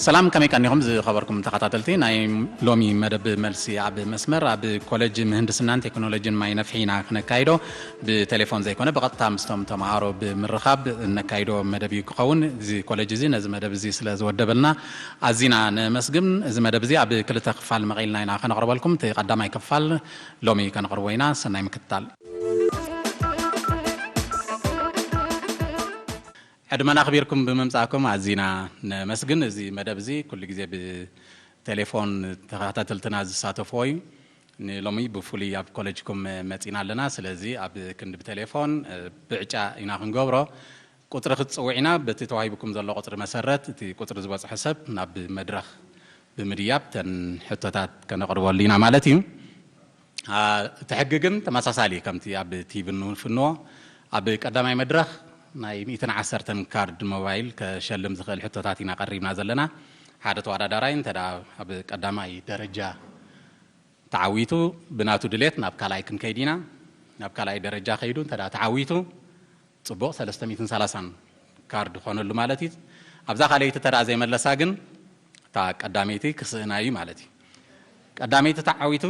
ሰላም፣ ከመይ ቀኒኹም ዝኸበርኩም ተኸታተልቲ ናይ ሎሚ መደብ መልሲ ኣብ መስመር? ኣብ ኮሌጅ ምህንድስናን ቴክኖሎጂን ማይ ነፍሒ ኢና ክነካይዶ፣ ብቴሌፎን ዘይኮነ ብቐጥታ ምስቶም ተምሃሮ ብምርኻብ እነካይዶ መደብ እዩ ክኸውን። እዚ ኮሌጅ እዚ ነዚ መደብ እዚ ስለ ዝወደበልና ኣዚና ነመስግን። እዚ መደብ እዚ ኣብ ክልተ ክፋል መቒልና ኢና ከነቕርበልኩም። እቲ ቀዳማይ ክፋል ሎሚ ከነቕርቦ ኢና። ሰናይ ምክትታል። ዕድመና ኣኽቢርኩም ብምምጻእኩም ኣዚና ነመስግን። እዚ መደብ እዚ ኩሉ ግዜ ብቴሌፎን ተኸታተልትና ዝሳተፍዎ እዩ። ንሎሚ ብፍሉይ ኣብ ኮሌጅኩም መጺና ኣለና። ስለዚ ኣብ ክንዲ ብቴሌፎን፣ እ፣ ብዕጫ ኢና ክንገብሮ። ቁጽሪ ክትጽውዕ ኢና። በቲ ተዋሂቡኩም ዘሎ ቁጽሪ መሰረት እቲ ቁጽሪ ዝበጽሖ ሰብ ናብ መድረኽ ብምድያብ ተን ሕቶታት ከነቕርበሉ ኢና ማለት እዩ። አ፣ እቲ ሕጊ ግን ተመሳሳሊ እዩ። ከምቲ ኣብ ቲቪ እንፍንዎ፣ ኣብ ቀዳማይ መድረኽ ናይ ሚእትን ዓሰርተን ካርድ ሞባይል ከሸልም ዝኽእል ሕቶታት ኢና ቀሪብና ዘለና። ሓደ ተወዳዳራይ እንተ ደኣ ኣብ ቀዳማይ ደረጃ ተዓዊቱ፣ ብናቱ ድሌት ናብ ካልኣይ ክንከይድ ኢና። ናብ ካልኣይ ደረጃ ከይዱ እንተ ደኣ ተዓዊቱ፣ ጽቡቕ፣ ሰለስተ ሚእትን ሰላሳን ካርድ ኾነሉ ማለት እዩ። ኣብዛ ካልኣይቲ እንተ ደኣ ዘይመለሳ ግን፣ እታ ቀዳመይቲ ክስእና እዩ ማለት እዩ። ቀዳመይቲ ተዓዊቱ፣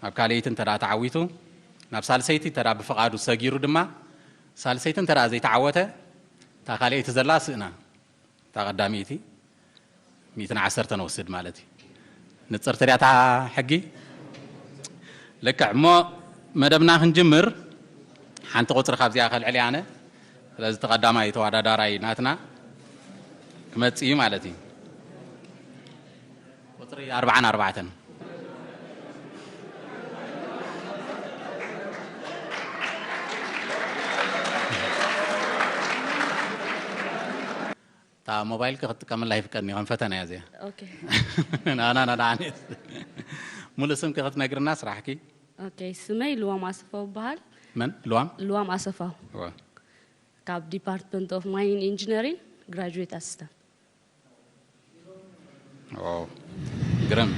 ናብ ካልኣይቲ እንተ ደኣ ተዓዊቱ፣ ናብ ሳልሰይቲ እንተ ደኣ ብፍቓዱ ሰጊሩ ድማ፣ ሳልሰይቲ እንተ ደኣ ዘይተዓወተ፣ እታ ካልኣይቲ ዘላ ስእና፣ እታ ቀዳመይቲ ሚእትን ዓሰርተን ወስድ ማለት እዩ። ንጽርቲ ድያ እታ ሕጊ? ልክዕ። እሞ መደብና ክንጅምር፣ ሓንቲ ቁጽሪ ካብዚኣ ከልዕል እየ ኣነ። ስለዚ እቲ ቀዳማይ ተወዳዳራይ ናትና ክመጽእ እዩ ማለት እዩ። ቁጽሪ ኣርብዓን ኣርባዕተን። እታ ሞባይልኪ ክትጥቀመላ ይፍቀድኒ፣ ከም ፈተና እያ እዚኣ። ኦኬ። ናና ናና ዓኔት። ሙሉእ ስምኪ ክትነግርና ስራሕኪ? ኦኬ፣ ስመይ ልዋም ኣሰፋው ይበሃል። መን? ልዋም? ልዋም ኣሰፋው። እወ። ካብ ዲፓርትመንት ኦፍ ማይኒንግ ኢንጂነሪንግ ግራጁዌት ኣሲስታንት። ዋው፣ ግርም።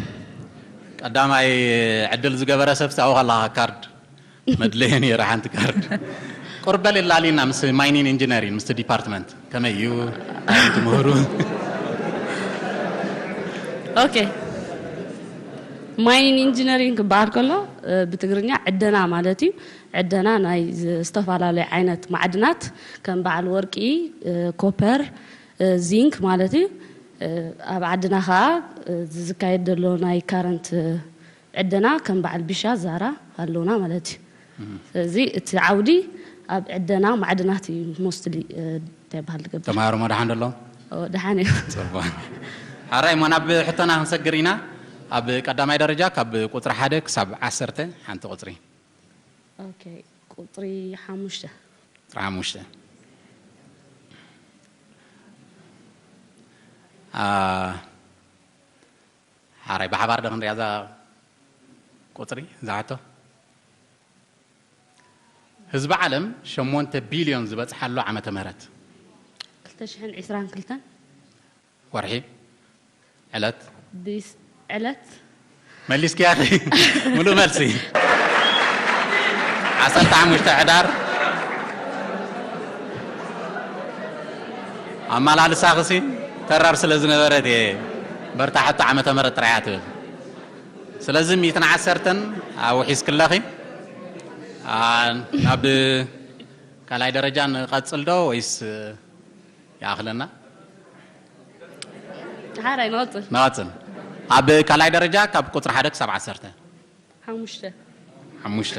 ቀዳማይ ዕድል ዝገበረ ሰብ ኣብኡ ከለኻ ካርድ መድለየ ነይረ፣ ሓንቲ ካርድ። ቁርብ በል ላሊና ምስ ማይኒንግ ኢንጂነሪንግ፣ ምስቲ ዲፓርትመንት ከመይ እዩ? እንታይ ትምህሩ? ኦኬ። ማይኒንግ ኢንጂነሪንግ ክበሃል ከሎ፣ እ፣ ብትግርኛ ዕደና ማለት እዩ። ዕደና ናይ ዝ-፣ ዝተፈላለዩ ዓይነት ማዕድናት ከም በዓል ወርቂ፣ እ፣ ኮፐር፣ እ፣ ዚንክ ማለት እዩ። እ፣ ኣብ ዓድና ኸዓ፣ እ፣ ዝካየድ ዘሎ ናይ ካረንት፣ እ፣ ዕደና ከም በዓል ቢሻ፣ ዛራ ኣለውና ማለት እዩ። እም። ስለዚ እቲ ዓውዲ ኣብ ዕደና ማዕድናት እዩ ሞስትሊ፣ እ፣ እንታይ ይበሃል ዝገብር። ተምሃሮ መድሓን ደሎ? ኦ፣ ደሓን እዩ። ጽቡቕ። ሓራይ እሞ ናብ ሕቶና ክንሰግር ኢና። ኣብ ቀዳማይ ደረጃ ካብ ቁጽሪ ሓደ ክሳብ ዓሰርተ ሓንቲ ቁጽሪ። ኦኬ፣ ቁጽሪ ሓሙሽተ። ቁጽሪ ሓሙሽተ። አ፣ ሓራይ ብሓባር ዶ ክንሪኣ እዛ ቁጽሪ፣ እዛ ሕቶ? ህዝቢ ዓለም ሸሞንተ ቢልዮን ዝበጽሓሉ ዓመተ ምህረት? ክልተ ሽሕን ዕስራን ክልተን። ወርሒ? ዕለት? ዲስ-፣ ዕለት? መሊስኪ ያኺ። ሙሉእ መልሲ። ዓሰርተ ሓሙሽተ ሕዳር። ኣመላልሳኽሲ ተራር ስለ ዝነበረት እየ። በርታ፣ ሕቶ ዓመተ ምህረት ጥራይ እያ ትብል። ስለዚ ሚእትን ዓሰርተን ኣብኡ ሒዝክለኺ። አ፣ ናብ ካልኣይ ደረጃ ንቐጽል ዶ ወይስ ይኣኽለና? ሓራይ ንቐጽል። ንቐጽል። ኣብ ካልኣይ ደረጃ ካብ ቁጽሪ ሓደ ክሳብ ዓሰርተ። ሓሙሽተ። ሓሙሽተ።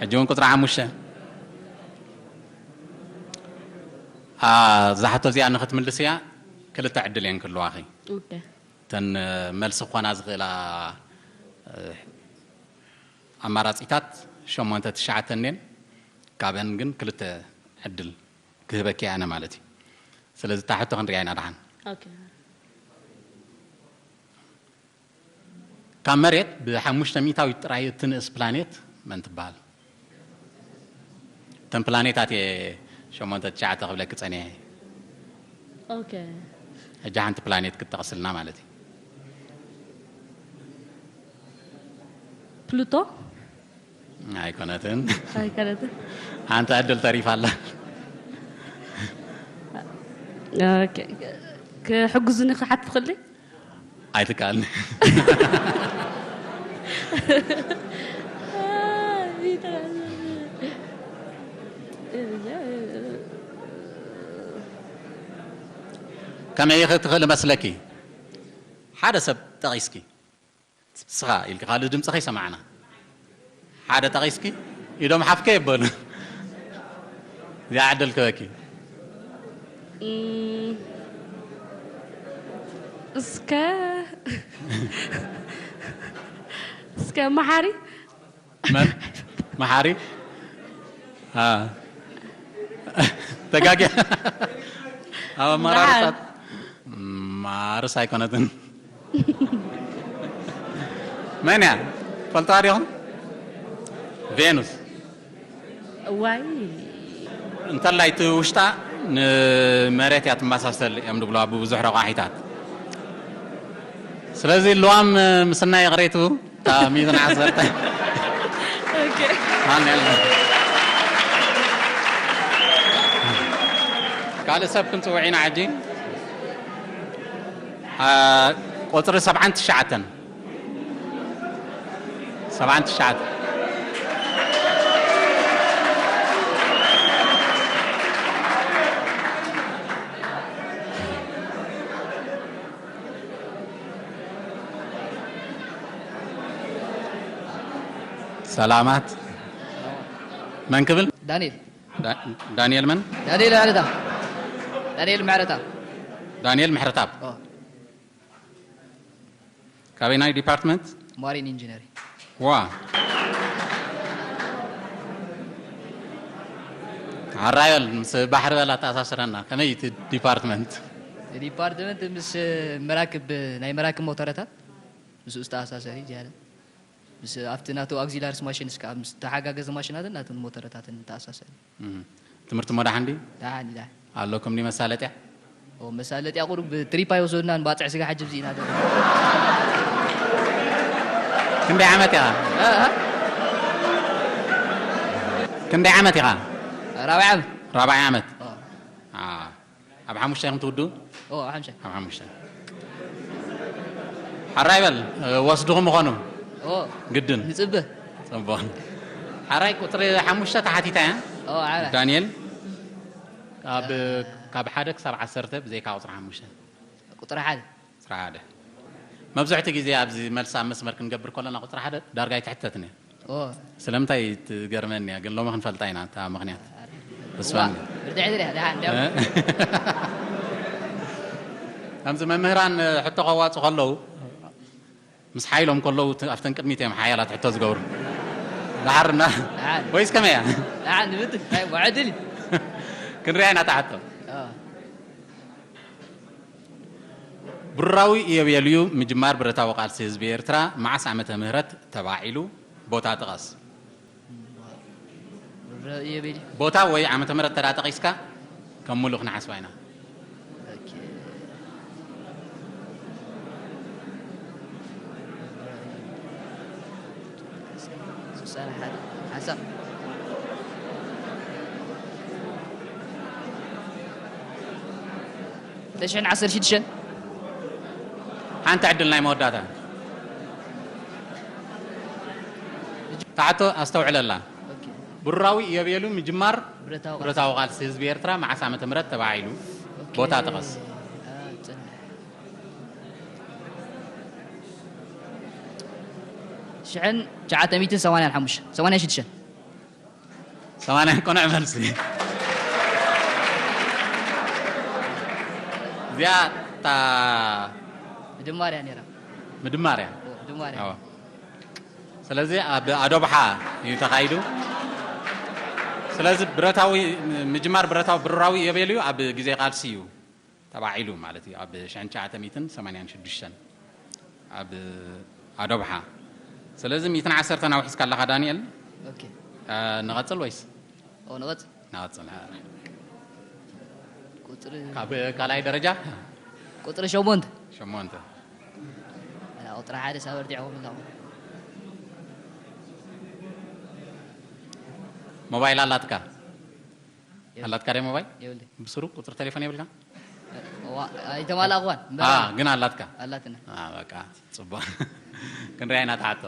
ሕጂ እውን ቁጽሪ ሓሙሽተ። አ፣ እዛ ሕቶ እዚኣ ንኽትምልስያ ክልተ ዕድል እየን ክህልዋኺ። ኦኬ። እተን፣ እ፣ መልሲ ክኾና ዝኽእላ፣ እ፣ ኣማራጺታት ሸሞንተ ትሽዓተ እኔን፣ ካብአን ግን ክልተ ዕድል ክህበኪ ኣነ ማለት እዩ። ስለዚ እታ ሕቶ ክንሪኣ ኢና ደሓን። ኦኬ። ካብ መሬት ብሓሙሽተ ሚእታዊት ጥራይ እትንእስ ፕላኔት መን ትበሃል? እተን ፕላኔታት እየ ሸሞንተ ትሽዓተ ክብለኪ ጸኒሐ። ኦኬ። ሕጂ ሓንቲ ፕላኔት ክትጠቕስልና ማለት እዩ። ፕሉቶ? ኣይኮነትን። ኣይኮነትን። ሓንቲ ዕድል ተሪፋ ኣላ። ኦኬ። ክሕግዙኒ ክሓት ትኽእሊ? ኣይትከኣልኒ። ከመይ ኢኺ ትኽእሊ መስለኪ? ሓደ ሰብ ጠቒስኪ። ስኻ ኢልኪ ካልእ ድምጺ ከይሰማዕና። ሓደ ጠቒስኪ ኢዶም ሓፍ ከየበሉ። እዚኣ ዕድል ክበኪ። እም፣ እስከ፣ እስከ መሓሪ። መን? መሓሪ? አ። ተጋግያ። ኣብ ኣመራርጻ መሓሪ። ማርስ ኣይኮነትን። መን እያ? ፈልጥዋ ዲኹም? ቬኑስ። እዋይ። እንተላይ እቲ ውሽጣ ንመሬት እያ ትመሳሰል እዮም ዝብሉዋ ብብዙሕ ረቋሒታት። ስለዚ ልዋም ምስናይ ይቕሬቱ እታ ሚእትን ዓሰርተ። ኦኬ። ማን ያለ? ካልእ ሰብ ክንጽውዕ ኢና ሕጂ። አ፣ ቁጽሪ ሰብዓን ትሽዓተን። ሰብዓን ትሽዓተን። ሰላማት። መን ክብል? ዳንኤል። ዳ-፣ ዳንኤል መን? ዳንኤል ምሕረታ። ዳንኤል ምሕረታ። ዳንኤል ምሕረታብ። ኦ። ካበይ ናይ ዲፓርትመንት? ማሪን ኢንጂነሪንግ። ዋ። ሓራይ በል፣ ምስ ባሕሪ በል ኣተኣሳስረና። ከመይ እዩ እቲ ዲፓርትመንት? እቲ ዲፓርትመንት ምስ መራክብ፣ ናይ መራክብ ሞተረታት ምስኡ ዝተኣሳሰር እዩ ዝያዳ። ምስ ኣብቲ ናቱ ኣግዚላሪስ ማሽንስ ከዓ ምስ ተሓጋገዚ ማሽናትን ናቱን ሞተረታትን ተኣሳሰር እዩ። እም። ትምህርቲ እሞ ደሓን ድዩ? ደሓን እዩ፣ ደሓን። ኣለኩም ድዩ መሳለጥያ? ኦ፣ መሳለጥያ ቁሩብ ትሪፕ ኣይወሰድናን፣ ባፅዕ ስጋ ሓጂ ብዚ ኢና ዘለና። ክንደይ ዓመት ኢኻ? እ፣ እ? ክንደይ ዓመት ኢኻ? ራብዓይ ዓመት። ራብዓይ ዓመት? ኦ። አ፣ ኣብ ሓሙሽተ ኢኹም ትውድኡ? ኦ፣ ኣብ ሓሙሽተ። ኣብ ሓሙሽተ። ሓራይ በል፣ እ፣ ወስድኹም ምዃኑ። ኦ፣ ግድን። ንጽበ። ጽቡቕ። ሓራይ ቁጽሪ ሓሙሽተ ተሓቲታ እያ። ኦ፣ ሓራይ። ዳንኤል፣ ካብ፣ ካብ ሓደ ክሳብ ዓሰርተ ብዘይካ ቁጽሪ ሓሙሽተ። ቁጽሪ ሓደ። ቁጽሪ ሓደ። መብዛሕትኡ ግዜ ኣብዚ መልሲ ኣብ መስመር ክንገብር ከለና ቁጽሪ ሓደ ዳርጋ ኣይትሕተትን እያ። ኦ። ስለምንታይ ትገርመኒ እያ፣ ግን ሎሚ ክንፈልጣ ኢና እታ ምኽንያት። ተስፋ ዋ፣ እንዲ-፣ ብርትዕቲ ድያ፣ ደሓን፣ ደሓን። እ? ከምዚ መምህራን ሕቶ ከዋጹ ከለዉ፣ ምስ ሓይሎም ከለዉ፣ እቲ ኣብተን ቅድሚት እዮም ሓያላት ሕቶ ዝገብሩ። ደሓር እና-፣ ደሓን። ወይስ ከመይ እያ? ደሓን፣ ንብትክ፣ ናይ፣ ወዐድል። ክንሪኣ ኢና እታ ሕቶ። ኦ። ብሩራዊ ኢዮቤልዩ ምጅማር ብረታዊ ቃልሲ ህዝቢ ኤርትራ መዓስ ዓመተ ምህረት ተባዒሉ? ቦታ ጥቀስ። ብሩራዊ ኢዮቤልዩ። ቦታ ወይ ዓመተ ምህረት ተዳ ጠቒስካ፣ ከም ሙሉእ ክንሓስባ ኢና። ኦኬ። ስሳን ሓደ ሓንሳብ። ክልተ ሽሕን ዓሰርተ ሽዱሽተን። ሓንቲ ዕድል ናይ መወዳእታ። ታሕቶ ኣስተውዕለላ። ኦኬ። ብሩራዊ ኢዮቤሉ ምጅማር ብረታዊ ቃልሲ። ብረታዊ ቃልሲ ህዝቢ ኤርትራ መዓስ ዓመተ ምህረት ተባዒሉ? ኦኬ። ቦታ ጥቀስ። አ፣ ጽንሕ። ሽሕን ትሽዓተ ሚእትን ሰማንያን ሓሙሽተን፣ ሰማንያን ሽዱሽተን። ሰማንያ ቅኑዕ መልሲ። እዚኣ እታ ምድማር እያ ነይራ። ምድማር እያ። ኦ፣ ምድማር እያ። ኣዎ። ስለዚ ኣብ ኣዶብሓ እዩ ተኻይዱ። ስለዚ ብረታዊ፣ ምጅማር ብረታዊ፣ ብሩራዊ ኢዮቤልዩ ኣብ ግዜ ቃልሲ እዩ ተባዒሉ ማለት እዩ፣ ኣብ ሽሕን ትሽዓተ ሚእትን ሰማንያን ሽዱሽተን ኣብ ኣዶብሓ። ስለዚ ሚእትን ዓሰርተን ኣውሒስካ ኣለኻ ዳንኤል። ኦኬ። እ፣ ንቐጽል ወይስ? ኦ፣ ንቐጽል። ንቐጽል። ቁጽሪ ካብ ካልኣይ ደረጃ? ቁጽሪ ሸሞንተ። ሸሞንተ። ኣላ፣ ቁጽሪ ሓደ ሳበርቲዕኹም ኣለኹም። ሞባይል ኣላትካ? የብለይ። ኣላትካ ዶ ሞባይል? የብለይ። ብስሩ ቁጽሪ ቴሌፎን የብልካ? ኣይተማላእኽዋን እምበር። ግን ኣላትካ። ኣላትና። በቃ ፅቡቅ። ክንሪኣ ኢና ተሓቶ።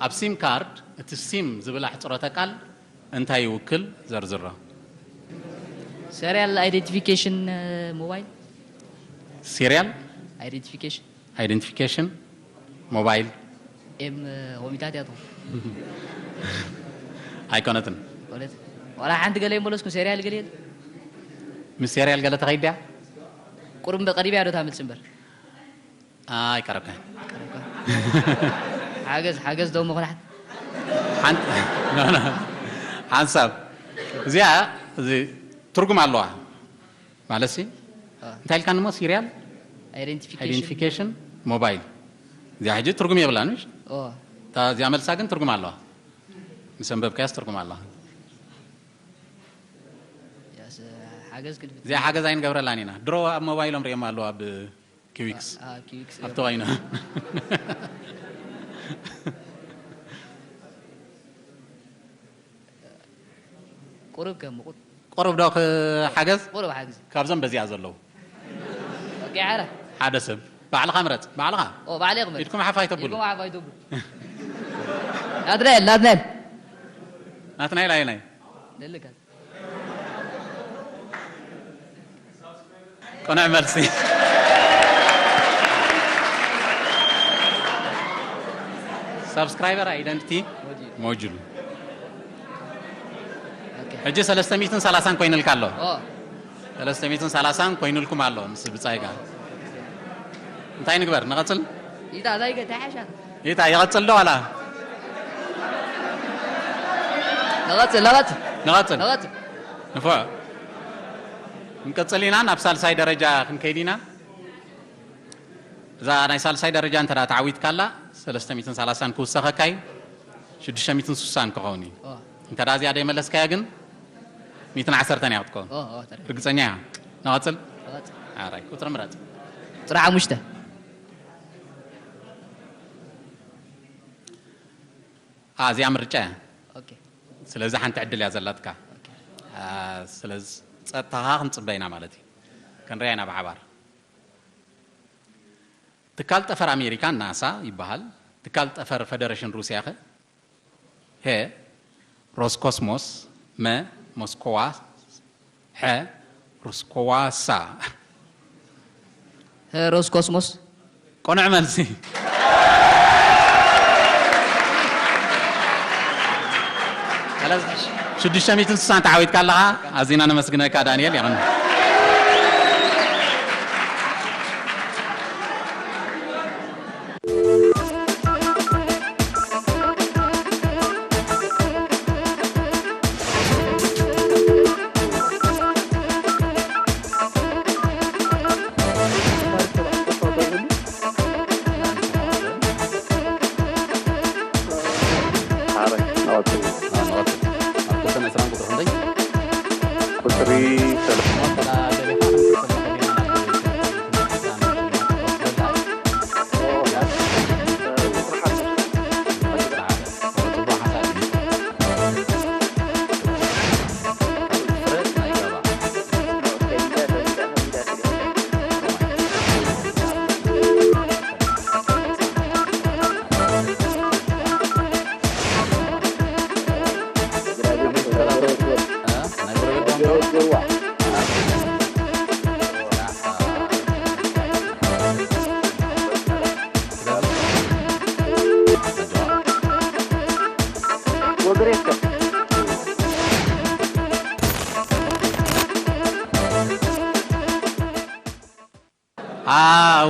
ኣብ ሲም ካርድ እቲ ሲም ዝብል ኣሕፅሮተ ቃል እንታይ ይውክል? ዘርዝሮ። Serial Identification Mobile። Serial Identification Identification Mobile። ኤም ሆሚታት ያቶ ኣይኮነትን። ዋላ ሓንቲ ገለ ይመለስኩም serial ገለ የለ። ምስ serial ገለ ተኸይድ ድያ? ቁሩብ እምበር ቀሪብ እያ ዶ ታምልስ እምበር። ኣይቀረብካ። ሓገዝ ሓገዝ ደሞ ክላሕት ሓንሳብ እዚኣ እዚ ትርጉም ኣለዋ ማለት ሲ እንታይ ኢልካ ንሞ serial Identification Mobile። እዚኣ ሕጂ ትርጉም የብላን። እዚኣ መልሳ ግን ትርጉም ኣለዋ። ምስ ኣንበብካያስ ትርጉም ኣለዋ። እዚኣ ሓገዝ ኣይንገብረላን ኢና። ድሮ ኣብ ሞባይሎም ሪኦም ኣለዋ ኣብ ኪዊክስ ኣብቲ ኮይኑ ቁሩብ ከም ቁሩብ ቁሩብ ዶ ሓገዝ ቁሩብ ሓገዝ ካብዞም በዚኣ ዘለዉ ወቂዓረ ሓደ ሰብ ባዕልኻ ምረፅ ባዕልኻ ኦ ባዕለይ ክመርፅ ኢድኩም ሓፍ ኣይተብሉ ኢድኩም ሓፍ ኣይተብሉ ናትናኤል ናትናኤል ናትናኤል ኣየናይ ደልካ ቅኑዕ መልሲ። Subscriber Identity Module። ሕጂ ሰለስተ ሚእትን ሰላሳን ኮይንልካ ኣሎ። ሰለስተ ሚእትን ሰላሳን ኮይንልኩም ኣሎ ምስ ብጻይካ። እንታይ ንግበር? ንቐጽል? ይታ ዛይገ ተሓሻ። ይታ ይቐጽል ዶ ዋላ? ንቐጽል ንቐጽል ንቐጽል። ንቐጽል። ንፉዕ። ክንቅጽል ኢና፣ ናብ ሳልሳይ ደረጃ ክንከይድ ኢና። እዛ ናይ ሳልሳይ ደረጃ እንተ ተዓዊትካላ ሰለስተ ሚእትን ሰላሳን ክውሰኸካ እዩ፣ ሽዱሽተ ሚእትን ስሳን ክኸውን እዩ። እንተ እዚኣ ደይመለስካያ ግን ሚእትን ዓሰርተን እያ ክትከውን። ርግጸኛ እያ። ንቐጽል። ኣራይ ቁጽሪ ምረጽ። ቁጽሪ ሓሙሽተ። እዚኣ ምርጫ እያ። ስለዚ ሓንቲ ዕድል እያ ዘላትካ። ስለዚ ጸጥታኻ ክንጽበ ኢና ማለት እዩ። ክንሪኣ ኢና ብሓባር። ትካል ጠፈር ኣሜሪካ ናሳ ይበሃል። ትካል ጠፈር ፈደረሽን ሩስያ ኸ? ሀ፣ ሮስኮስሞስ፣ መ፣ ሞስኮዋ፣ ሐ፣ ሩስኮዋሳ። ሮስኮስሞስ። ቅኑዕ መልሲ። ሽዱሽተ ሚእትን ስሳን ተዓዊትካ ኣለኻ። ኣዚና ነመስግነካ ዳንኤል። የቐኒ።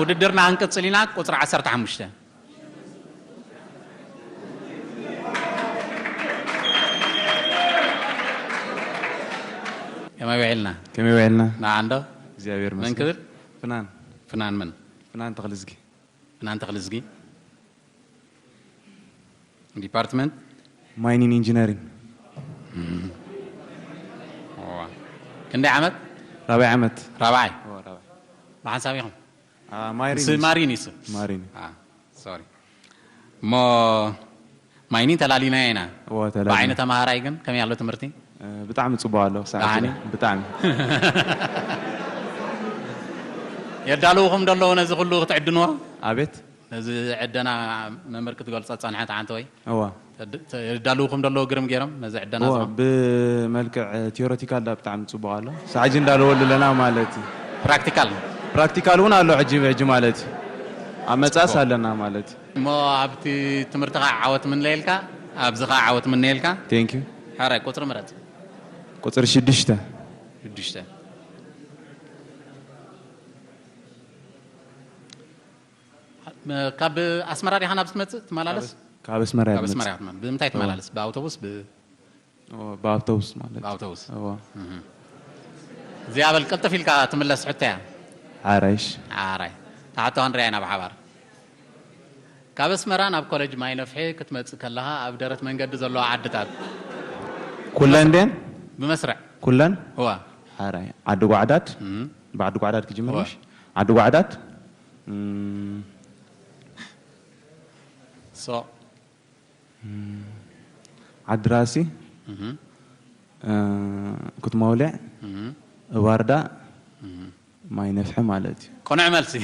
ውድድርና ክንቅጽል ኢና። ቁጽሪ ዓሰርተ ሓሙሽተ። ከመይ ውዒልና? ከመይ ውዒልና? ንዓንዶ? እግዚኣብሔር መን ይመስገን። ክብል? ፍናን። ፍናን መን? ፍናን ተኽልዝጊ። ፍናን ተኽልዝጊ። ዲፓርትመንት? ማይኒን ኢንጂነሪን። ክንደይ ዓመት? ራብዓይ ዓመት። ራብዓይ። ብሓንሳብ ኢኹም? ማሪን ማሪን ይሱ ማሪን። ሶሪ። እሞ ማይኒን ተላሊናዮ ኢና። ብዓይኒ ተማሃራይ ግን ከመይ ኣሎ ትምህርቲ? ብጣዕሚ ጽቡቕ ኣሎ ክሳዕ ሕጂ። ደሓን ብጣዕሚ የዳልውኹም ደለዉ ነዚ ኩሉ ክትዕድንዎ? ኣቤት ነዚ ዕደና መምህር ክትገልጾ ጸንሐት ዓንተ ወይ? እዋ የዳልውኹም ደለዉ ግርም ገይሮም ነዚ ዕደና እዋ ዝኹም? ብመልክዕ ቲዮሬቲካል ዳ ብጣዕሚ ጽቡቕ ኣሎ። ክሳዕ ሕጂ እንዳለወሉ ኣለና ማለት እዩ። ፕራክቲካል ፕራክቲካል እውን ኣሎ ሕጂ ሕጂ ማለት እዩ። ኣብ መጻእስ ኣለና ማለት እዩ። እሞ ኣብቲ ትምህርትኻ ዓወት ምንለየልካ፣ ኣብዚ ኸዓ ዓወት ምንየልካ። Thank you። ሕራይ ቁጽሪ ምረጽ። ቁጽሪ ሽዱሽተ። ሽዱሽተ። ካብ ኣስመራ ዲኻ ናብዚ ትመጽእ ትመላለስ? ካብ ኣስመራ ካብ ይመጽእ። ኣስመራ እያ ትመ-፣ ብምንታይ ትመላለስ? ብኣውቶቡስ ብ-? ኦ፣ ብኣውቶቡስ ማለት ብኣውቶቡስ። እዋ እዚኣ በል ቅልጥፍ ኢልካ ትምለስ ሕቶ እያ። ሓራይሽ ሓራይ ታሕቶ ክንሪኣ ኢና ብሓባር። ካብ ኣስመራ ናብ ኮሌጅ ማይ ነፍሒ ክትመጽእ ከለኻ ኣብ ደረት መንገዲ ዘለዋ ዓድታት ኩለን ድየን? ብመስርዕ ኩለን? እዋ ሓራይ ዓዲ ጓዕዳድ። እም። ብዓዲ ጓዕዳድ ክጅምር እዋ። ምሽ? ዓዲ ጓዕዳድ። እም፣ ሶ ዓዲ ራሲ። እም፣ እ፣ ኩትማውሊዕ። እም፣ እባርዳ። እም። ማይ ነፍሒ ማለት እዩ። ቅኑዕ መልሲ።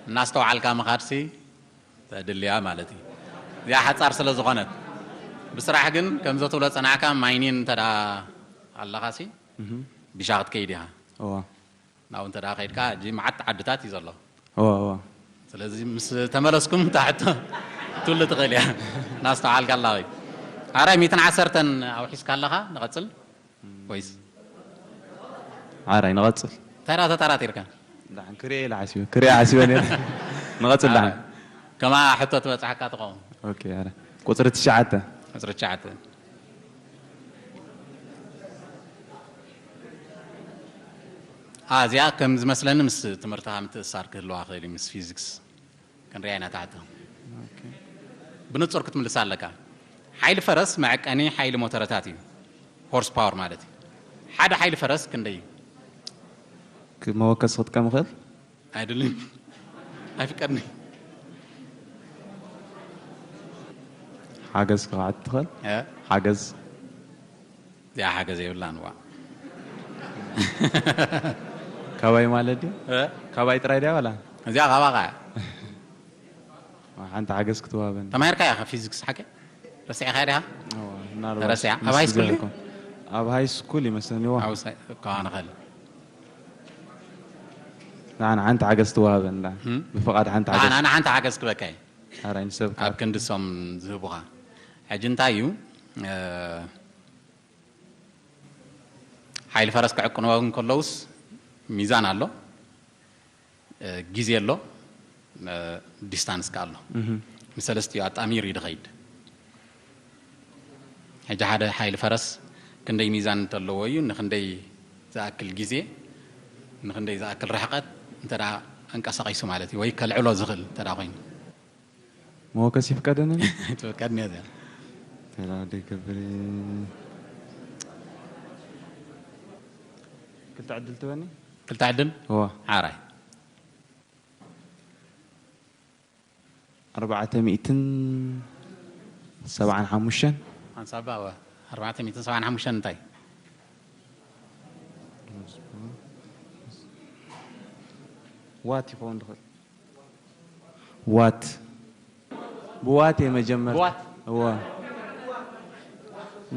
እናስተውዓልካ ምኻድሲ ተድልያ ማለት እዩ። እዚኣ ሓጻር ስለ ዝኾነት። ብስራሕ ግን ከምዞ ትብሎ ጸናዕካ ማይኒን እንተ ደኣ ኣለኻሲ እህ። ቢሻ ክትከይድ ኢኻ። እዋ ናብኡ እንተ ደኣ ከይድካ ሕጂ መዓት ዓድታት እዩ ዘሎ። እዋ እዋ ስለዚ ምስ ተመለስኩም ታሕቶ ትብሉ ትኽእል እያ። እናስተውዓልካ ኣለኻ። ኣራይ ሚእትን ዓሰርተን ኣውሒስካ ኣለኻ ንቐጽል ወይስ? ሓራይ ንቐጽል። እንታይ ደኣ ተጠራጢርካ? ዳሕን ክሪኤ ኢለ ሓሲበ ክሪኤ ሓሲበ ነይረ። ንቐጽል ዳሕን። ከማ ሕቶ ትበጽሓካ ትኸውን። ኦኬ ኣረ ቁጽሪ ትሽዓተ። ቁጽሪ ትሽዓተ። አ፣ እዚኣ ከም ዝመስለኒ ምስ ትምህርትኻ ምትእስሳር ክህልዋ ክእል እዩ፣ ምስ ፊዚክስ። ክንሪኣ ኢና ታሕቲ። ብንጹር ክትምልሳ ኣለካ። ሓይሊ ፈረስ መዐቀኒ ሓይሊ ሞተረታት እዩ። ሆርስ ፓወር ማለት እዩ። ሓደ ሓይሊ ፈረስ ክንደይ እዩ? መወከሲ ክጥቀም ይኽእል? ኣይድልን። ኣይፍቀድኒ። ሓገዝ ክኸዓት ትኽእል? እ? ሓገዝ እዚኣ ሓገዝ የብላን ዋ። ካባይ ማለት ድዩ? እ? ካባይ ጥራይ ድያ ዋላ? እዚኣ ካባኻ እያ። ሓንቲ ሓገዝ ክትወሃበኒ። ተማሂርካ ኢኻ ፊዚክስ ሓቂ? ረሲዕኻ ዲኻ? እዋ፣ ምናልባት ረሲዓ። ኣብ ምስ ሃይ ስኩል ግዜ ድዩ? ይኮን። ኣብ ሃይ ስኩል ይመስለኒ ዋ። ኣብ ሳይ-፣ እኳ ንኽእል። ንዓና ሓንቲ ሓገዝ ትወሃበኒ ዳ። እም? ብፍቓድ ሓንቲ ኣነ ሓገዝ። ኣነ ሓንቲ ሓገዝ ክበካ እየ። ሓራይ ንሰብ ኣብ ክንዲ ሶም ዝህቡኻ። ሕጂ እንታይ እዩ? እ፣ ሓይሊ ፈረስ ክዕቅንዎ እንከለውስ ሚዛን ኣሎ፣ እ፣ ግዜ ኣሎ፣ እ፣ ዲስታንስ ከ ኣሎ። እህ። ንሰለስቲኡ ኣጣሚሩ እዩ ድኸይድ። ሕጂ ሓደ ሓይሊ ፈረስ ክንደይ ሚዛን እንተለዎ እዩ ንክንደይ ዝኣክል ግዜ ንክንደይ ዝኣክል ርሕቀት እንተ ደኣ ኣንቀሳቒሱ ማለት እዩ፣ ወይ ከልዕሎ ዝኽእል እንተ ደኣ ኮይኑ። መወከሲ ይፍቀደኒ? ትፍቀድኒ እያ እዚኣ። ተራ ደገብር። ክልተ ዕድል ትበኒ? ክልተ ዕድል? እዋ። ሓራይ። ኣርባዕተ ሚእትን ሰብዓን ሓሙሽተን። ሓንሳብ ኣርባዕተ ሚእትን ሰብዓን ሓሙሽተን እንታይ? ዋት ይኸውን ድኽእል። ዋት። ብዋት እየ መጀመርታ። ብዋት? እዋ።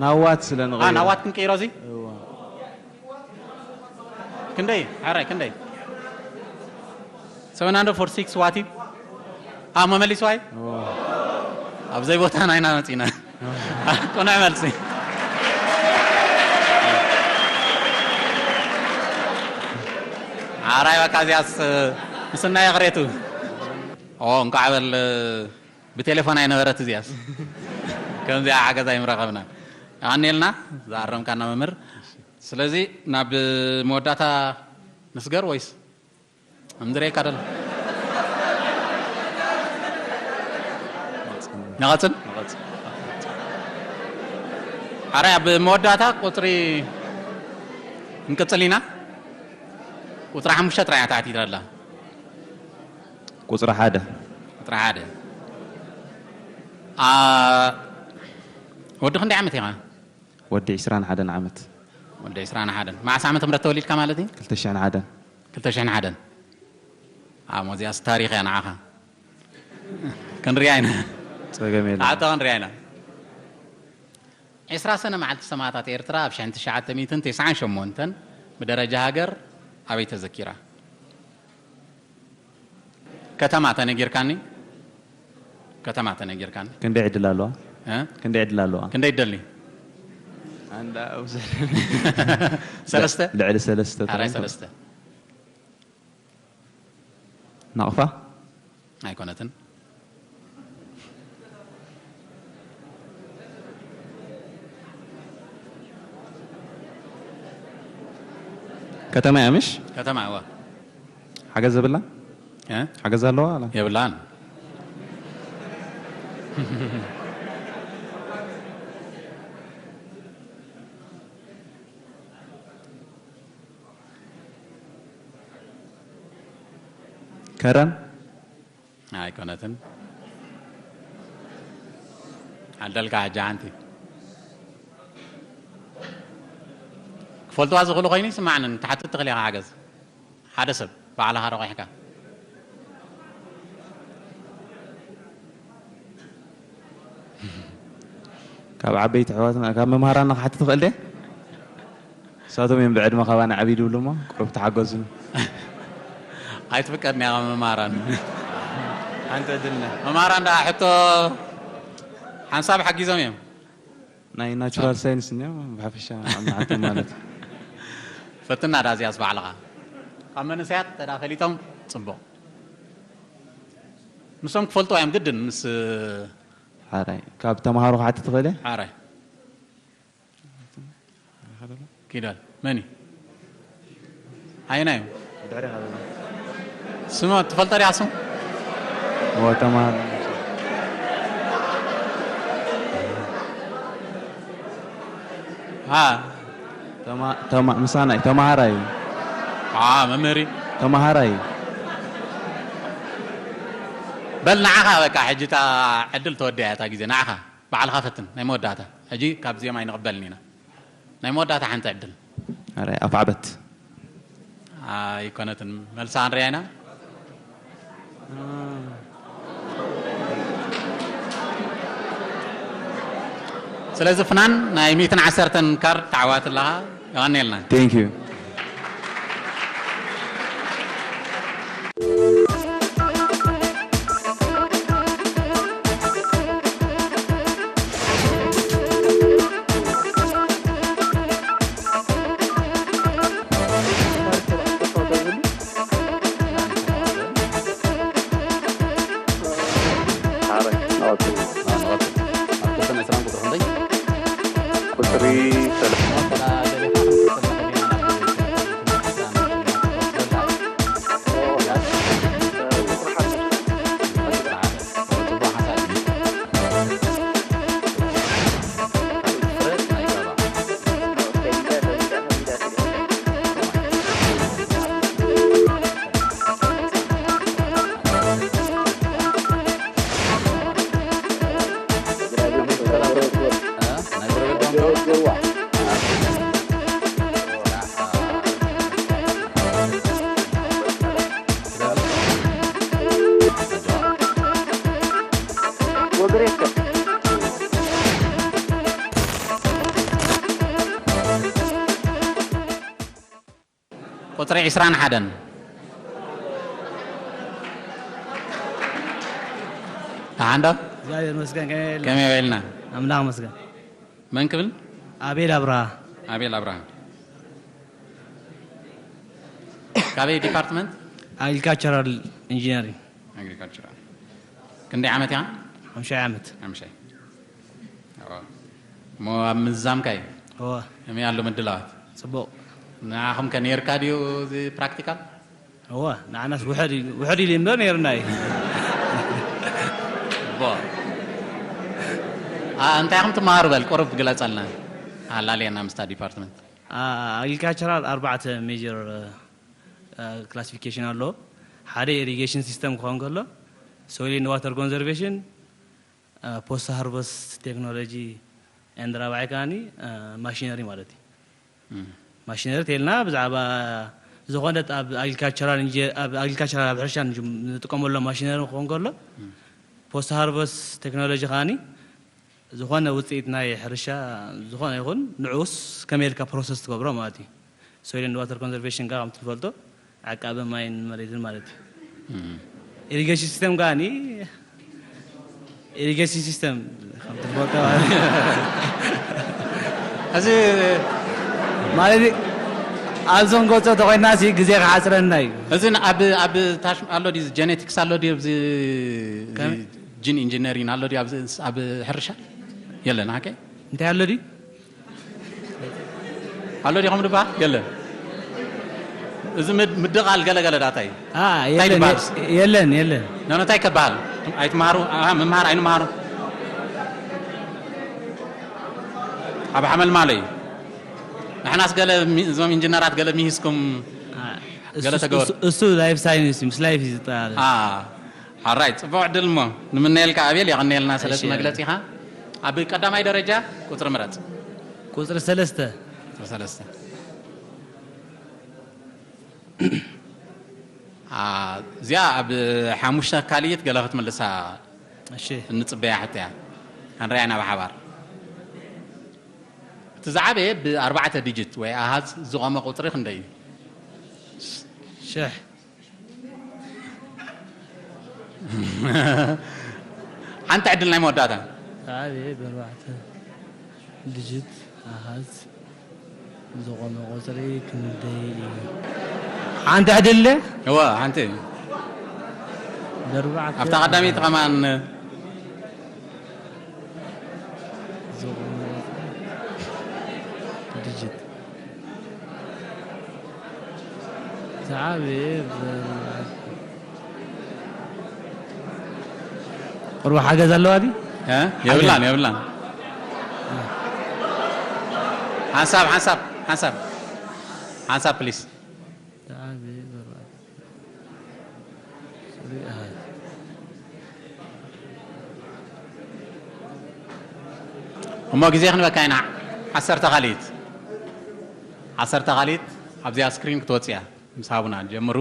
ናብ ዋት ስለ ኣ፣ ንቐይሮ። ናብ ዋት ክንቀይሮ እዚ? እዋ። ክንደይ? ሓራይ ክንደይ? ሰቨን ሃንድረድ ፎርቲ ሲክስ ዋት እዩ። ኣ፣ መመሊሱ ኣይ? እዋ። ኣብ ዘይ ቦታ ናይና መጺና። ቅኑዕ መልሲ። ሓራይ በቃ እዚኣስ ምስናይ ይቕሬቱ። ኦ፣ እንኳዕ በል ብቴሌፎን ኣይነበረት እዚኣስ። ከምዚኣ ሓገዝ ኣይምረኸብና። ኣኔልና ዝኣረምካና መምህር። ስለዚ ናብ መወዳእታ ንስገር ወይስ እንድሬካ ደሎ? ንቐጽል? ሓራይ ኣብ መወዳእታ ቁጽሪ ክንቅጽል ኢና። ቁጽሪ ሓሙሽተ ጥራይ እያ ተሓቲታ ኣላ። ቁጽሪ ሓደ። ቁጽሪ ሓደ። ኣ፣ ወዲ ክንደይ ዓመት ኢኻ? ወዲ ዕስራን ሓደን ዓመት። ወዲ ዕስራን ሓደን። መዓስ ዓመተ ምህረት ተወሊድካ ማለት እዩ? ክልተ ሽሕን ሓደን። ክልተ ሽሕን ሓደን። ኣ፣ ሞዚያስ ታሪኽ እያ ንዓኻ። ክንሪኣ ኢና። ጸገም የለን። ኣታ ክንሪኣ ኢና። ዕስራ ሰነ መዓልቲ ሰማእታት ኤርትራ ኣብ ሽሕን ትሽዓተ ሚእትን ተስዓን ሸሞንተን ብደረጃ ሃገር ኣበይ ተዘኪራ? ከተማ ተነጊርካኒ? ከተማ ተነጊርካኒ? ክንደይ ዕድል ኣለዋ? እ? ክንደይ ዕድል ኣለዋ? ክንደይ ትደሊ? ኣንዳ፣ ሰለስተ? ልዕሊ ሰለስተ ኣራይ ጥራይ። ሰለስተ። ናቕፋ? ኣይኮነትን። ከተማ እያ ምሽ? ከተማ እዋ። ሓገዝ የብላ? እ? ሓገዝ ኣለዋ ኣላ? የብላን። ከረን? ኣይኮነትን። ዓደልካ ሕጂ ሓንቲ። ክፈልጥዋ ዝኽእሉ ኮይኑ ይስማዕንን፣ ትሓትት ትኽእል ኢኻ ሓገዝ። ሓደ ሰብ፣ ባዕልኻ ረቑሕካ። ካብ ዓበይቲ ኣሕዋትና፣ ካብ መምሃራንና ክሓትት እኽእል ድየ? ንሳቶም እዮም ብዕድመ ካባና ዓብዪ ዝብሉ እሞ፣ ቁሩብ ተሓገዙኒ። ኣይትፍቀድን እያ ካብ መምሃራን። ሓንቲ ዕድልና። መምሃራን ደኣ ሕቶ ሓንሳብ ሓጊዞም እዮም። ናይ ናቹራል ሳይንስ እኒኦም ብሓፈሻ ኣብ መዓልቶም ማለት እዩ። ፈትና ዳ እዚኣስ ባዕልኻ። ካብ መንእሰያት እንተ ደኣ ፈሊጦም ጽቡቕ። ንሶም ክፈልጡ እዮም ግድን ምስ ሓራይ። ካብ ተምሃሮ ክሓትት ትኽእል እየ? ሓራይ። ኪዳን መን እዩ? ኣየናይ እዩ? ስሙ ትፈልጦ ዲኻ ስሙ? እዎ፣ ተምሃሮ። አ፣ ተማ-፣ ተማ-፣ ምሳና እዩ። ተምሃራይ እዩ። አ፣ መምህር እዩ። ተምሃራይ እዩ። በል ንዓኻ በቃ ሕጂ እታ ዕድል ተወዲኣ እያ እታ ግዜ። ንዓኻ ባዕልኻ ፈትን ናይ መወዳእታ። ሕጂ ካብ ዜማ ኣይንቕበልን ኢና። ናይ መወዳእታ ሓንቲ ዕድል። ኣረ፣ ኣፍዓበት። ኣይኮነትን። መልሳ ክንሪኣ ኢና። ስለዚ ፍናን ናይ ሚእትን ዓሰርተን ካርድ ተዓዋቲ ኣለኻ። የቐንየልና። Thank you። ቁጽሪ ሰለስተ። ቁጽሪ ዕስራን ሓደን። ደሓን ዶ? እግዚኣብሔር ይመስገን፣ ከመይ ውዒልና? ከመይ ውዒልና? ኣምላኽ ይመስገን። መን ክብል? ኣቤል ኣብርሃ። ኣቤል ኣብርሃ። ካበይ ዲፓርትመንት? ኣግሪካልቸራል ኢንጂነሪንግ። ኣግሪካልቸራል። ክንደይ ዓመት ኢኻ? ሓምሻይ ዓመት። ሓምሻይ። እወ። እሞ ኣብ ምዝዛምካ እዩ? እወ። ከመይ ኣሎ ምድላዋት? ጽቡቕ። ንዓኹም ከ ነይርካ ድዩ እዚ ፕራክቲካል? እወ፣ ንዓናስ ውሕድ ኢሉ፣ ውሕድ ኢሉ እምበር ነይርና እዩ። እቦ። ኣ፣ እንታይ ኢኹም ትመሃሩ በል፣ ቁሩብ ግለጸልና። ኣላልየና ምስታ ዲፓርትመንት። ኣ፣ ኣግሪካልቸራል ኣርባዕተ ሜጀር፣ እ፣ ክላሲፊኬሽን ኣሎ። ሓደ ኢሪጌሽን ሲስተም ክኸውን ከሎ፣ ሶይል ኤንድ ዋተር ኮንዘርቬሽን፣ ፖስት ሃርቨስት ቴክኖሎጂ ኤንድ ራብዓይ ከዓኒ ማሽነሪ ማለት እዩ። ማሽነሪ ተልና ብዛዕባ ዝኾነት ኣብ ኣግሪካልቸራል ኢንጂ-፣ ኣብ ኣግሪካልቸራል ኣብ ሕርሻ ንጥቀመሎም ማሽነሪ ክኾን ከሎ፣ ፖስት ሃርቨስት ቴክኖሎጂ ከዓኒ ዝኾነ ውፅኢት ናይ ሕርሻ ዝኾነ ይኹን ንዑስ ከመይ ኢልካ ፕሮሰስ ትገብሮ ማለት እዩ። ሶይል ኤንድ ዋተር ኮንዘርቬሽን ጋር ከም ትፈልጦ ዓቃቢ ማይን መሬትን ማለት እዩ። ኢሪጌሽን ሲስተም ጋኒ ኢሪጌሽን ሲስተም ከም ትፈልጦ ማለት እዩ። እዚ ማለት እዩ። ኣብዞም ገጾ ተኮይና ሲ ግዜ ክሓጽረና እዩ። እዚ ን-፣ ኣብ፣ ኣብ ታሽ ኣሎ ድዩ? ጀኔቲክስ ኣሎ ድዩ? ኣብዚ፣ እዚ ከመይ? ጂን ኢንጂነሪን ኣሎ ድዩ? ኣብዚ፣ ኣብ ሕርሻ የለን። ኣከ እንታይ ኣሎ ድዩ? ኣሎ ዲኹም ድበሃል? የለን። እዚ ምድ-፣ ምድቓል ገለ ገለ ዳታ እዩ። አ፣ እንታይ የለን፣ ይበሃል? የለን፣ የለን። ኖ፣ ኖ፣ እንታይ ከበሃል? ኣይትመሃሩ? አ፣ ምምሃር ኣይንመሃሩ? ኣብ ሓመልማሎ እዩ። ንሕናስ ገለ ሚ-፣ እዞም ኢንጂነራት ገለ ሚሂዝኩም አ፣ ገለ እሱ፣ ተገበሩ። እሱ፣ እሱ ላይፍ ሳይንስ እዩ፣ ምስ ላይፍ እዩ ዝጠላለል። አ፣ ሓራይ፣ ጽቡቕ ዕድል እሞ ንምነየልካ ኣቤል፣ የቐንየልና ስለ እቲ እሺ። መግለጺኻ። ኣብ ቀዳማይ ደረጃ ቁጽሪ ምረጽ። ቁጽሪ ሰለስተ። ቁጽሪ ሰለስተ። አ፣ እዚኣ ኣብ ሓሙሽተ ካልኢት ገለ ክትምልሳ እሺ። እንጽበያ ሕቶ እያ። ክንሪኣ ኢና ብሓባር። እቲ ዝዓበየ ብኣርባዕተ ዲጂት ወይ ኣሃዝ ዝቖመ ቁጽሪ ክንደይ እዩ? ሽሕ። ሓንቲ ዕድል ናይ መወዳእታ። ዝዓበየ ብኣርባዕተ ዲጂት ኣሃዝ ዝቖመ ቁጽሪ ክንደይ እዩ? ሓንቲ ዕድል ድያ? እወ፣ ሓንቲ። ብኣርባዕተ ኣብታ ቀዳመይቲ ከማን ዝቖመ ቁጽሪ ዲጂት። ዝዓበየ ብ-፣ ቁርቢ ሓገዝ ኣለዋ ድዩ? እ? የብላን፣ የብላን። ሓንሳብ፣ ሓንሳብ፣ ሓንሳብ። ሓንሳብ ፕሊስ። ዝዓበየ ብ-፣ እሞ ግዜ ክንበካ ኢና። ዓሰርተ ካልኢት። ዓሰርተ ካልኢት ኣብዚኣ ስክሪን ክትወጽእ እያ። ምስ ሃቡና ጀምሩ።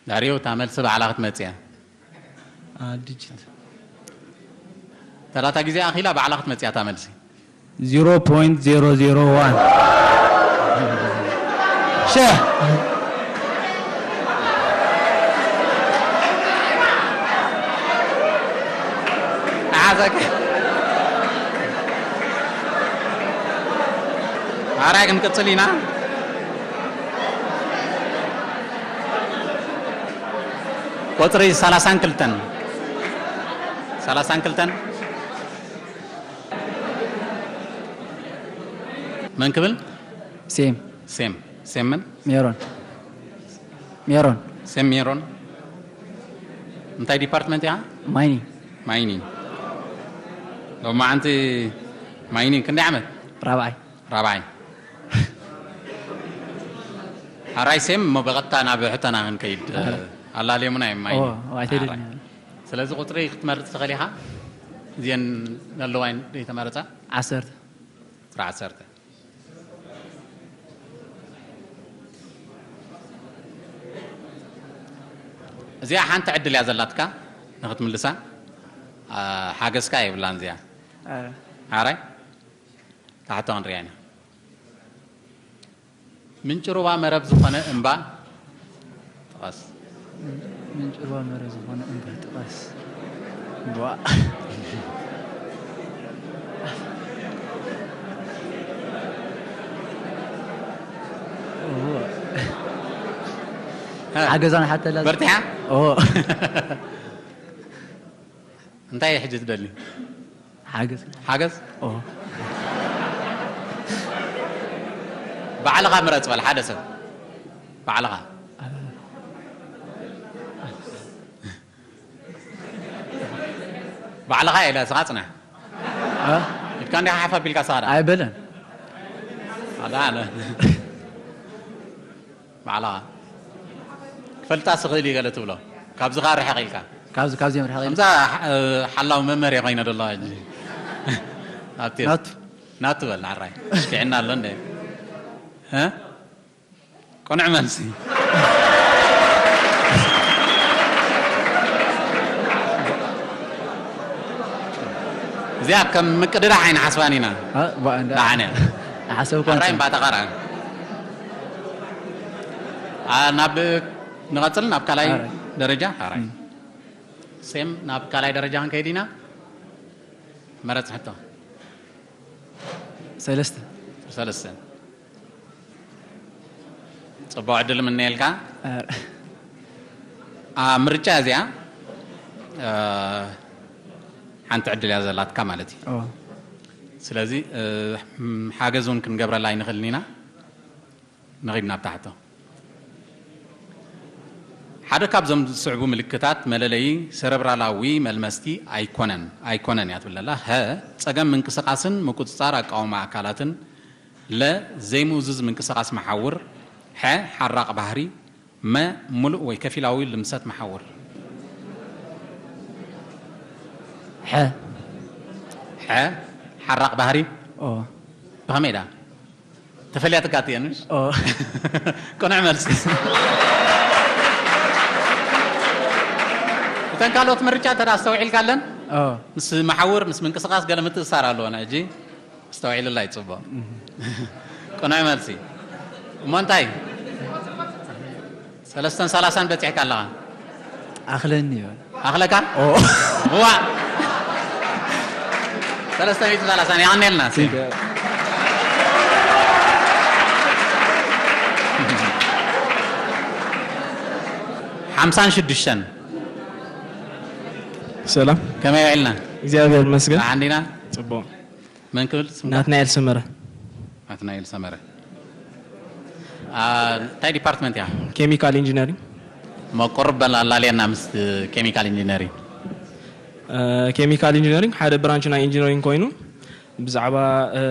ዳሪዮ፣ እታ መልሲ ባዕላ ክትመጽእ እያ። አ፣ ዲጂት። ተላታ ግዜ ኣኺላ ባዕላ ክትመጽእ እያ እታ መልሲ። ዜሮ ፖይንት ዜሮ ዜሮ ዋን። ሽሕ። ኣሓዘካ። ኣራይ ክንቅጽል ኢና። ቁጽሪ ሰላሳን ክልተን። ሰላሳን ክልተን። መን ክብል? ሴም። ሴም። ሴም መን? ሜሮን። ሜሮን። ሴም ሜሮን። እንታይ ዲፓርትመንት ኢኻ? ማይኒንግ። ማይኒንግ። ሎማዓንቲ ማይኒንግ ክንደይ ዓመት? ራብዓይ። ራብዓይ። ሓራይ ሴም፣ እሞ ብቐጥታ ናብ ሕቶና ክንከይድ። ኣረ። ኣላለሙና እዮም ማይኒንግ። ኦ፣ ኣይተደልኒ። ሓራይ። ስለዚ ቁጽሪ ክትመርጽ ትኽእል ኢኻ። እዚአን ዘለዋ እየን ዘይተመረጻ። ዓሰርተ። ቁጽሪ ዓሰርተ። እዚኣ ሓንቲ ዕድል እያ ዘላትካ ንኽትምልሳ። አ፣ ሓገዝካ የብላን እዚኣ። ኣረ። ሓራይ? ታሕቶ ክንሪኣ ኢና። ምንጪ ሩባ መረብ ዝኾነ እምባ ጥቐስ። ምንጭ ሩባ መረ ዝኾነ እምባ ጥቐስ። ቧ። ኦ። ሓገዛን ሓተላ። በርቲሓ? ኦ። እንታይ ሕጂ ትደሊ? ሓገዝ። ሓገዝ? ኦ። ባዕልኻ ምረጽ በል፣ ሓደ ሰብ። ባዕልኻ። ባዕልኻ ኢለ፣ ስኻ ጽናሕ። እ? ኢድካ እንዲኻ ሓፍ ኣቢልካ፣ ስኻ ደኣ። ኣይበለን። ኣዳ፣ ኣነ። ባዕልኻ። ክፈልጣ ስኽእል እዩ ገለ ትብሎ። ካብዚ ኸኣ ርሕቕ ኢልካ። ካብዚ ካብዚኦም ርሕቕ ኢሉ። ከምዛ ሓ-፣ ሓላው መመርያ ኮይነ ደለዋ ሕጂ። ኣብቲ ናቱ። ናቱ በል ንዓራይ። ሽኪዕና ኣሎ እንደ። እ? ቅኑዕ መልሲ። እዚኣ ከም ምቅድዳሕ ኣይንሓስባን ኢና። እ፣ ባ-፣ እንዳ-፣ ደሓን እያ። ሓሰብኳ ኣራይ እንትን። እምባ ተቐርዐ። ኣ፣ ናብ፣ ንቐጽል ናብ ካልኣይ ኣራይ። ደረጃ? ኣራይ። እም። ሴም ናብ ካልኣይ ደረጃ ክንከይድ ኢና። መረጽ ሕቶ። ሰለስተ። ሰለስተ። ጽቡቕ ዕድል ምነየልካ። እ። ኣብ ምርጫ እዚኣ፣ እ፣ ሓንቲ ዕድል እያ ዘላትካ ማለት እዩ። ኦ። ስለዚ፣ እ፣ ሓገዝ እውን ክንገብረላ ኣይንኽእልን ኢና። ንኺድ ናብታ ሕቶ። ሓደ ካብዞም ዝስዕቡ ምልክታት መለለዪ ሰረብራላዊ መልመስቲ ኣይኮነን፣ ኣይኮነን እያ ትብል ዘላ። ሀ፣ ጸገም ምንቅስቓስን ምቁጽጻር ኣቃውማ ኣካላትን። ለ፣ ዘይምእዙዝ ምንቅስቓስ መሓውር። ሐ፣ ሓራቕ ባህሪ። መ፣ ሙሉእ ወይ ከፊላዊ ልምሰት መሓውር። ሐ። ሐ፣ ሓራቕ ባህሪ። ኦ። ብኸመይ ደኣ? ተፈልያትካ እየን፣ ምሽ? ኦ። ቅኑዕ መልሲ። እተን ካልኦት ምርጫ እንተ ደኣ ኣስተውዒልካለን፣ ኦ። ምስ መሓውር፣ ምስ ምንቅስቓስ ገለ ምትእስሳር ኣለወን። ሕጂ ኣስተውዒልላ እዩ ጽቡቕ። ቅኑዕ መልሲ። እሞ እንታይ? ሰለስተን ሰላሳን በጺሕካ ኣለኻ። ኣኽለኒ ይበል። ኣኽለካ? ኦ። እዋ። ሰለስተ ሚእቲ ሰላሳን የቐንየልና። ሲ። ሓምሳን ሽዱሽተን። ሰላም። ከመይ ውዒልና? እግዚኣብሔር ይመስገን። ደሓን ዲና? ጽቡቕ። መን ክብል ስምካ? ናትናኤል ሰመረ። ናትናኤል ሰመረ። አ፣ እንታይ ዲፓርትመንት እያ? ኬሚካል ኢንጂነሪንግ። እሞ ቁርብ በል ኣላልየና ምስ ኬሚካል ኢንጂነሪንግ። እ፣ ኬሚካል ኢንጂነሪንግ ሓደ ብራንች ናይ ኢንጂነሪንግ ኮይኑ ብዛዕባ፣ እ፣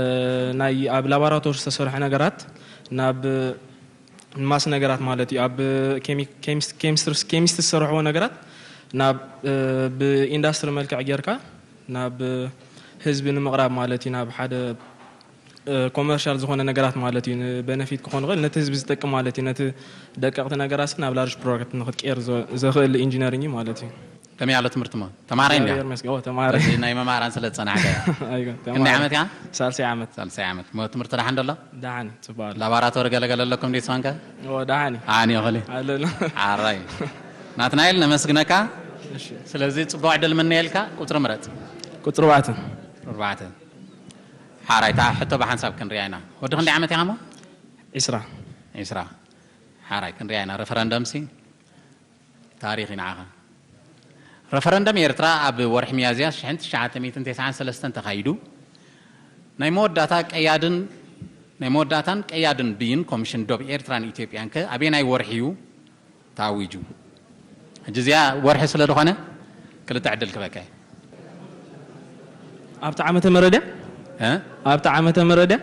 ናይ ኣብ ላቦራቶሪ ዝተሰርሐ ነገራት ናብ ማስ ነገራት ማለት እዩ። ኣብ ኬሚ-፣ ኬሚስ-፣ ኬሚስትሪ፣ ኬሚስት ዝሰርሕዎ ነገራት ናብ፣ እ፣ ብኢንዳስትሪ መልክዕ ጌርካ ናብ ህዝቢ ንምቕራብ ማለት እዩ። ናብ ሓደ፣ እ፣ ኮመርሻል ዝኾነ ነገራት ማለት እዩ። ንበነፊት ክኾን ይኽእል፣ ነቲ ህዝቢ ዝጠቅም ማለት እዩ። ነቲ ደቀቕቲ ነገራት ናብ ላርጅ ፕሮዳክት ንክትቀየር ዘ-፣ ዘኽእል ኢንጂነሪንግ እዩ ማለት እዩ። ከመይ ኣሎ ትምህርቲ እሞ? ተማሃራይ እንዲያ? እግዚኣብሔር ይመስገን። ኦ፣ ተማሃራይ። በዚ ናይ መማህራን ስለ ዝጸናሕካ እያ። ኣይኮን፣ ክንደይ ተማሃራይ። ዓመት እያ? ሳልሳይ ዓመት። ሳልሳይ ዓመት። እሞ ትምህርቲ ደሓን ደሎ? ደሓን እዩ፣ ጽቡቕ ኣሎ። ላቦራቶሪ ገለገለ ኣለኩም እንዴ ስዋንከ? ኦ፣ ደሓን እዩ። ደሓን እዩ፣ እኽሊ? ኣለና። ሓራይ። ናትናኤል፣ ነመስግነካ። እሺ። ስለዚ ጽቡቕ ዕድል ምነየልካ፣ ቁጽሪ ምረጽ። ቁጽሪ ኣርባዕተ። ኣርባዕተ። ሓራይ፣ እታ ሕቶ ብሓንሳብ ክንሪኣ ኢና። ወዲ ክንደይ ዓመት ኢኻ እሞ? ዒስራ። ዒስራ። ሓራይ፣ ክንሪኣ ኢና። ረፈረንደምሲ? ታሪኽ እዩ ንዓኻ። ረፈረንደም ኤርትራ ኣብ ወርሒ ሚያዝያ ሽሕን ትሽዓተ ሚእትን ተስዓን ሰለስተን ተኻይዱ። ናይ መወዳእታ ቀያድን፣ ናይ መወዳእታን ቀያድን ብይን ኮሚሽን ዶብ ኤርትራን ኢትዮጵያን ከ ኣበየናይ ወርሒ እዩ ተኣዊጁ? ሕጂ እዚኣ ወርሒ ስለ ዝኾነ ክልተ ዕድል ክበካ እየ። ኣብቲ ዓመተ ምህረት ድያ? እ? ኣብቲ ዓመተ ምህረት ድያ?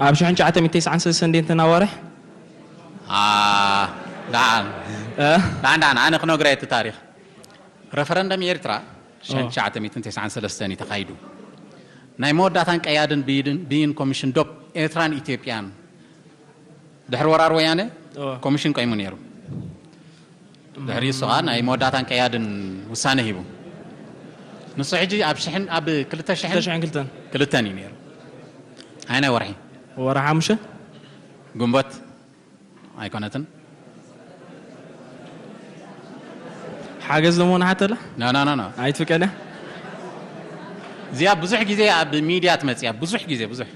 ኣብ ሽሕን ትሽዓተ ሚእትን ተስዓን ሰለስተን ድየን እተን ኣዋርሕ? ኣ፣ ደሓን። እ? ደሓን፣ ደሓን፣ ኣነ ክነግሮ እየ እቲ ታሪኽ። ረፈረንደም ኤርትራ ኦ። ሽሕን ትሽዓተ ሚእትን ተስዓን ሰለስተን እዩ ተኻይዱ። ናይ መወዳእታን ቀያድን ብይድን-፣ ብይን ኮሚሽን ዶብ ኤርትራን ኢትዮጵያን ድሕሪ ወራር ወያነ ኦ። ኮሚሽን ቆይሙ ነይሩ። ድሕሪኡ ንሱ ኸኣ ናይ መወዳእታን ቀያድን ውሳነ ሂቡ። ንሱ ሕጂ ኣብ ሽሕን፣ ኣብ ክልተ ሽሕን ክልተ ሽሕን ክልተን። ክልተን እዩ ነይሩ። ኣይናይ ወርሒ? ወርሒ ሓሙሽተ? ግንቦት ኣይኮነትን? ሓገዝ ደሞ ንሓተላ? ኖ፣ ኖ፣ ኖ፣ ኖ። ኣይትፍቀደ? እዚኣ ብዙሕ ግዜ ኣብ ሚድያ ትመጽእ እያ። ብዙሕ ግዜ፣ ብዙሕ።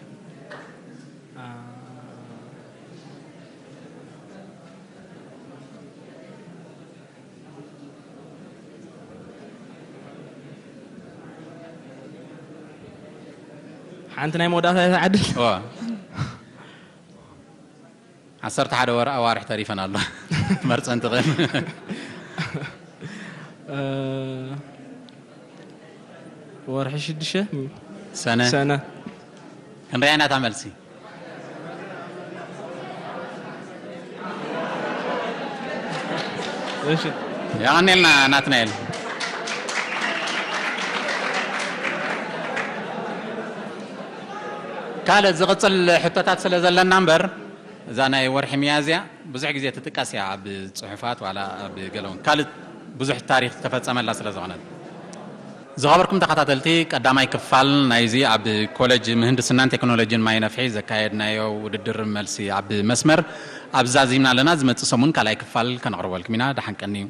ሓንቲ ናይ መወዳእታ እያ ትዓድል። እዋ። ዓሰርተ ሓደ ወር-፣ ኣዋርሕ ተሪፈን ኣሎ። መርፀን ትኽእል። እ፣ ወርሒ ሽዱሽተ? ሰነ። ሰነ። ክንሪኣ ኢና እታ መልሲ። እሺ። የቐኔልና ናትናኤል። ካልእ ዝቕጽል ሕቶታት ስለ ዘለና እምበር፣ እዛ ናይ ወርሒ ሚያዝያ ብዙሕ ግዜ ትጥቀስ እያ ኣብ ጽሑፋት ዋላ ኣብ ገለውን ካልእ ብዙሕ ታሪኽ ዝተፈጸመላ ስለ ዝኾነት። ዝኸበርኩም ተኸታተልቲ፣ ቀዳማይ ክፋል ናይዚ ኣብ ኮሌጅ ምህንድስናን ቴክኖሎጂን ማይ ነፍሒ ዘካየድናዮ ውድድር መልሲ ኣብ መስመር ኣብዛ ዚምና ኣለና። ዝመጽእ ሰሙን ካልኣይ ክፋል ከነቕርበልኩም ኢና። ደሓን ቀንዩ።